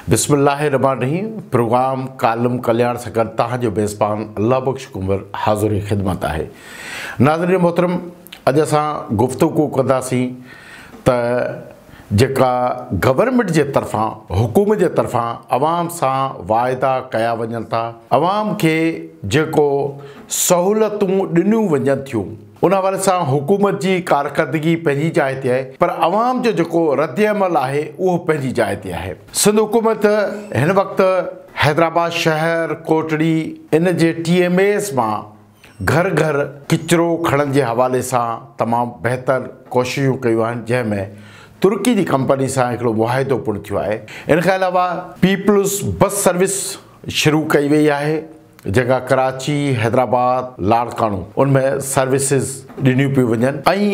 بسم الله الرحمن الرحيم پروگرام ڪالم ڪلياڻ سان گڏ توهان جو ميزبان الله بخش ڪنور حاضر خدمت آهي. ناظرين محترم، اڄ اسان گفتگو ڪنداسين ته جيڪا گورنمينٽ جي طرفان، حڪومت جي طرفان عوام سان واعدا ڪيا وڃن ٿا، عوام کي جيڪو سهولتون ڏنيون وڃن ٿيون، ان حوالي سان حڪومت جي ڪارڪردگي پنهنجي جاء تي آهي، پر عوام جو جيڪو رد عمل آهي اهو پنهنجي جاء تي آهي. سنڌ حڪومت هن وقت حيدرآباد شهر، ڪوٽڙي، ان جي ٽي ايم ايز مان گهر گهر ڪچرو کڻڻ جي حوالي سان تمام بهتر ڪوششون ڪيون آهن، جنهن ۾ ترڪي جي ڪمپني سان هڪڙو معاهدو پڻ ٿيو آهي. ان کان علاوه پيپلز بس سروس شروع ڪئي وئي آهي، جيڪا ڪراچي، حيدرآباد، لاڙڪاڻو ان ۾ سروسز ڏنيون پيون وڃن ۽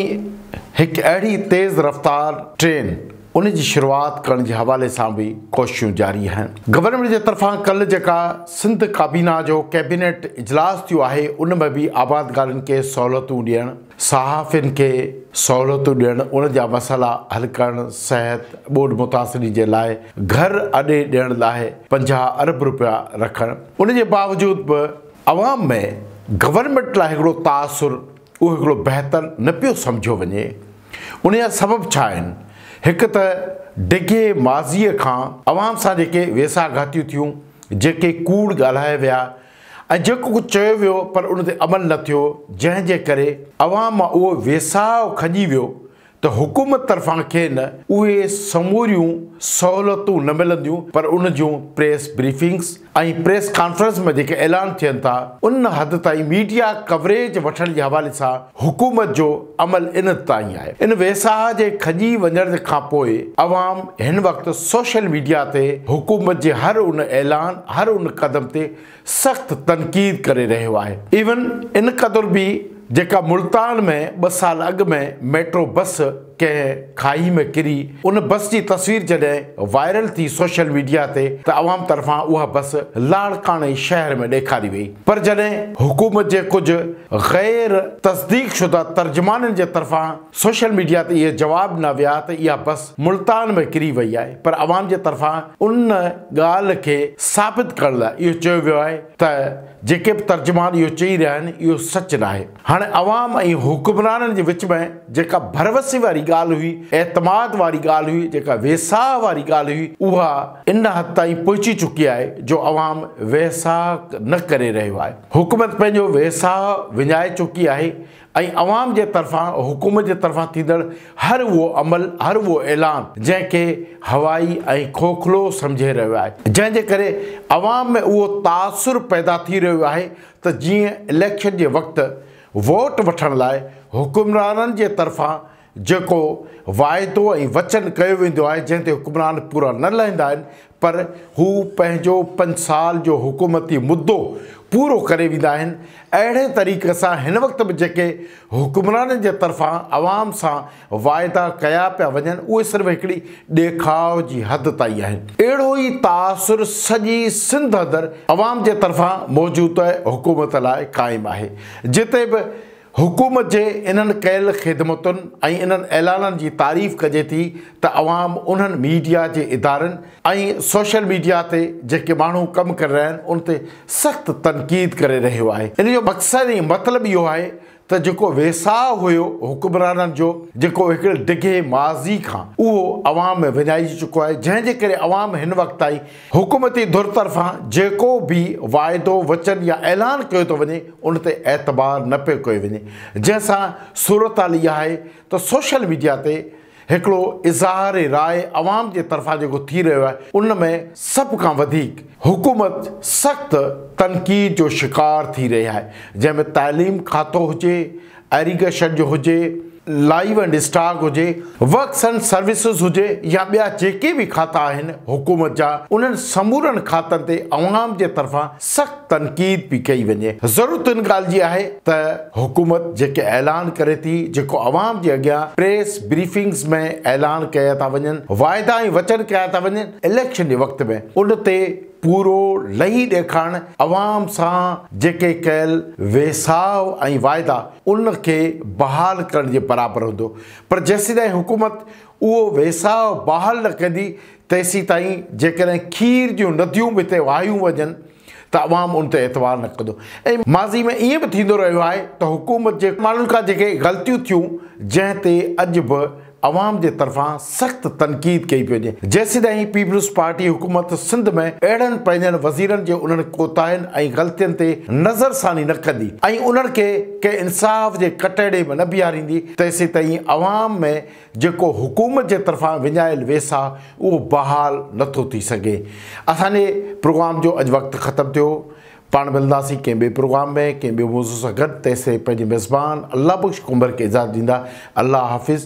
هڪ اهڙي تيز رفتار ٽرين ان جي شروعات ڪرڻ جي حوالي سان به ڪوششون جاري آهن. گورنمينٽ جي طرفان ڪلهه جيڪا سنڌ ڪابينا جو ڪيبينيٽ اجلاس ٿيو آهي ان ۾ به آبادگارن کي سهولتون ڏيڻ، صحافين کي سهولتون ڏيڻ، انهن جا مسئلا حل ڪرڻ، صحت، ٻوڏ متاثرين جي لاء گهر اڏي ڏيڻ لاء 50 ارب روپيا رکڻ، ان جي باوجود به عوام ۾ گورنمينٽ لاء هڪڙو تاثر اهو هڪڙو بهتر نه پيو سمجهيو وڃي. ان جا سبب ڇا آهن؟ هڪ ته ڊگهي ماضيء کان عوام سان جيڪي ويساهه گهاتيون ٿيون، جيڪي ڪوڙ ڳالهايا ويا ۽ جيڪو ڪجهه چيو ويو پر ان تي عمل نه ٿيو، جنهن جي ڪري عوام مان اهو ويساهه کڄي ويو ته حڪومت طرفان کين اهي سموريون سهولتون نه ملنديون، پر ان جون پريس بريفنگس ۽ پريس ڪانفرنس ۾ جيڪي اعلان ٿين ٿا ان حد تائين ميڊيا ڪوريج وٺڻ جي حوالي سان حڪومت جو عمل ان تائين آهي. ان ويساهه جي کڄي وڃڻ کان پوء عوام هن وقت سوشل ميڊيا تي حڪومت جي هر ان اعلان، هر ان قدم تي سخت تنقيد ڪري رهيو آهي. ايون ان قدر به جيڪا ملتان ۾ 2 سال اڳ ۾ ميٽرو بس ڪنهن کاهي ۾ ڪري، ان بس جي تصوير جڏهن وائرل ٿي سوشل ميڊيا تي ته عوام طرفان اها بس لاڙڪاڻي شهر ۾ ڏيکاري وئي، پر جڏهن حڪومت جي ڪجهه غير تصديق شده ترجمانن جي طرفان سوشل ميڊيا تي اهي جواب ڏنا ويا ته اها بس ملتان ۾ ڪري وئي آهي، پر عوام جي طرفان ان ڳالهه کي ثابت ڪرڻ لاء اهو چيو ويو آهي ته جيڪي به ترجمان اهو چئي رهيا آهن اهو سچ ناهي. هاڻي عوام ۽ حڪمرانن جي وچ ۾ جيڪا ڀروسي واري ڳالهه هئي، اعتماد واري ڳالهه هئي، جيڪا ويساهه واري ڳالهه هئي، اها ان حد تائين پهچي چڪي آهي جو عوام ويساهه نه ڪري رهيو آهي. حڪومت پنهنجو ويساهه وڃائي چڪي آهي ۽ عوام جي طرفان حڪومت جي طرفان ٿيندڙ هر اهو عمل، هر اهو اعلان جنهن کي هوائي ۽ کوکلو سمجهي رهيو آهي، جنهن جي ڪري عوام ۾ اهو تاثر پيدا ٿي رهيو آهي ته جيئن اليڪشن جي وقت ووٽ وٺڻ لاء حڪمرانن جي طرفان جيڪو واعدو ۽ وچن ڪيو ويندو آهي، جنهن تي حڪمران پورا نه لهندا آهن، پر هو پنهنجو 5 سال جو حڪومتي مدو پورو ڪري ويندا آهن، اهڙي طريقي سان هن وقت به جيڪي حڪمرانن جي طرفان عوام سان واعدا ڪيا پيا وڃن اهي صرف هڪڙي ڏيکاء جي حد تائين آهن. اهڙو ئي تاثر سڄي سنڌ اندر عوام جي طرفان موجوده حڪومت لاء قائم آهي، جتي به حڪومت جي انهن ڪيل خدمتن ۽ انهن اعلانن جي تعريف ڪجي ٿي ته عوام انهن ميڊيا جي ادارن ۽ سوشل ميڊيا تي جيڪي ماڻهو ڪم ڪري رهيا آهن ان تي سخت تنقيد ڪري رهيو آهي. ان جو مقصد ۽ مطلب اهو آهي ته جيڪو ويساهه هيو حڪمرانن جو، جيڪو هڪڙي ڊگهي ماضي کان، اهو عوام ۾ وڃائجي چڪو آهي، جنهن جي ڪري عوام هن وقت تائين حڪومتي ڌر طرفان جيڪو به واعدو، وچن يا اعلان ڪيو ٿو وڃي ان تي اعتبار نه پيو ڪيو وڃي، جنهن سان صورتحال اها آهي ته سوشل ميڊيا تي هڪڙو اظهار راء عوام جي طرفان جيڪو ٿي رهيو آهي ان ۾ سڀ کان وڌيڪ حڪومت سخت تنقيد جو شڪار ٿي رهي آهي، جنهن ۾ تعليم کاتو هجي، ايريگيشن جو هجي، لائيو اينڊ اسٽاڪ هجي، ورڪس اينڊ سروسز هجي يا ٻيا جيڪي به کاتا آهن حڪومت جا، انهن سمورن کاتن تي عوام جي طرفان سخت تنقيد پئي ڪئي وڃي. ضرورت ان ڳالهه جي آهي ته حڪومت جيڪي اعلان ڪري ٿي، جيڪو عوام جي اڳيان پريس بريفنگز ۾ اعلان ڪيا ٿا وڃن، واعدا ۽ وچن ڪيا ٿا وڃن اليڪشن جي وقت ۾ ان تي پورو لهي ڏيکارڻ، عوام سان جيڪي ڪيل ويساهه ۽ واعدا ان کي بحال ڪرڻ جي برابر هوندو، پر جيسيتائين حڪومت اهو ويساهه بحال نه ڪندي تيسيتائين جيڪڏهن کير جون نديون به هتي وهايون وڃن ته عوام ان تي اعتبار نه ڪندو ۽ ماضي ۾ ائين به ٿيندو رهيو آهي ته حڪومت جي ماڻهن کان جيڪي غلطيون ٿيون جنهن تي اڄ به عوام جي طرفان سخت تنقيد ڪئي پئي وڃي. جيسيتائين پيپلز پارٽي حڪومت سنڌ ۾ اهڙن پنهنجن وزيرن جي انهن ڪوتاهين ۽ غلطين تي نظرثاني نه ڪندي ۽ انهن کي ڪنهن انصاف جي ڪٽهڙي ۾ نه بيهاريندي تيسيتائين عوام ۾ جيڪو حڪومت جي طرفان وڃايل ويساهه اهو بحال نه ٿو ٿي سگهي. اسان جي پروگرام جو اڄ وقت ختم ٿيو. پاڻ ملنداسين ڪنهن ٻئي پروگرام ۾ ڪنهن ٻئي موضوع سان گڏ تيسين پنهنجي ميزبان الله بخش ڪنڀر کي اجازت ڏيندا. الله حافظ.